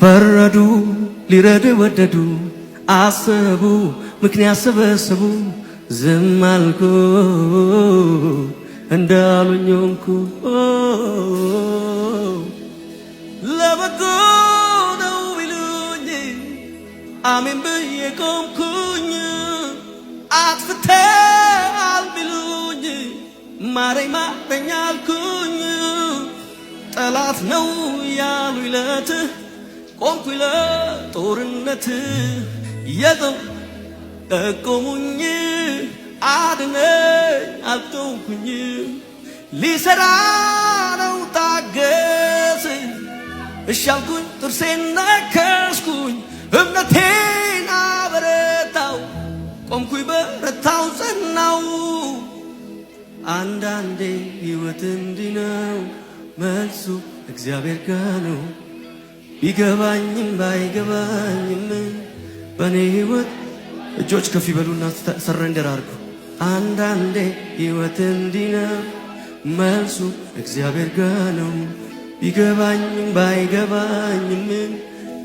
ፈረዱ፣ ሊረዱ ወደዱ፣ አሰቡ፣ ምክንያት ሰበሰቡ። ዝም አልኩ፣ እንዳሉኝ ሆንኩ። ለበጎ ነው ቢሉኝ አሜን ብዬ ቆምኩኝ። አጥፍተሃል ቢሉኝ ማረኝ ማረኝ አልኩኝ። ጠላት ነው ያሉ ይለት ቆምኩኝ ለጦርነት። የጦር ጠቆሙኝ፣ አድነኝ አልተውኩኝ። ሊሰራ ነው ታገስ፣ እሺ አልኩኝ፣ ጥርሴን ነከስኩኝ፣ እምነቴን አበረታው፣ ቆምኩኝ፣ በረታው፣ ጸናው። አንዳንዴ ሕይወት እንዲህ ነው፣ መልሱ እግዚአብሔር ጋ ነው። ቢገባኝም ባይገባኝም በእኔ ሕይወት እጆች ከፍ ይበሉና surrender አድርጉ። አንዳንዴ ሕይወት እንዲህ ነው፣ መልሱ እግዚአብሔር ጋ ነው። ቢገባኝም ባይገባኝም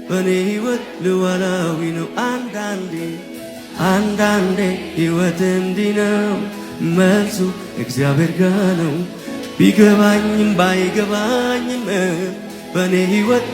በእኔ ሕይወት ሉዓላዊ ነው። አንዳንዴ አንዳንዴ ሕይወት እንዲህ ነው፣ መልሱ እግዚአብሔር ጋ ነው። ቢገባኝም ባይገባኝም በእኔ ሕይወት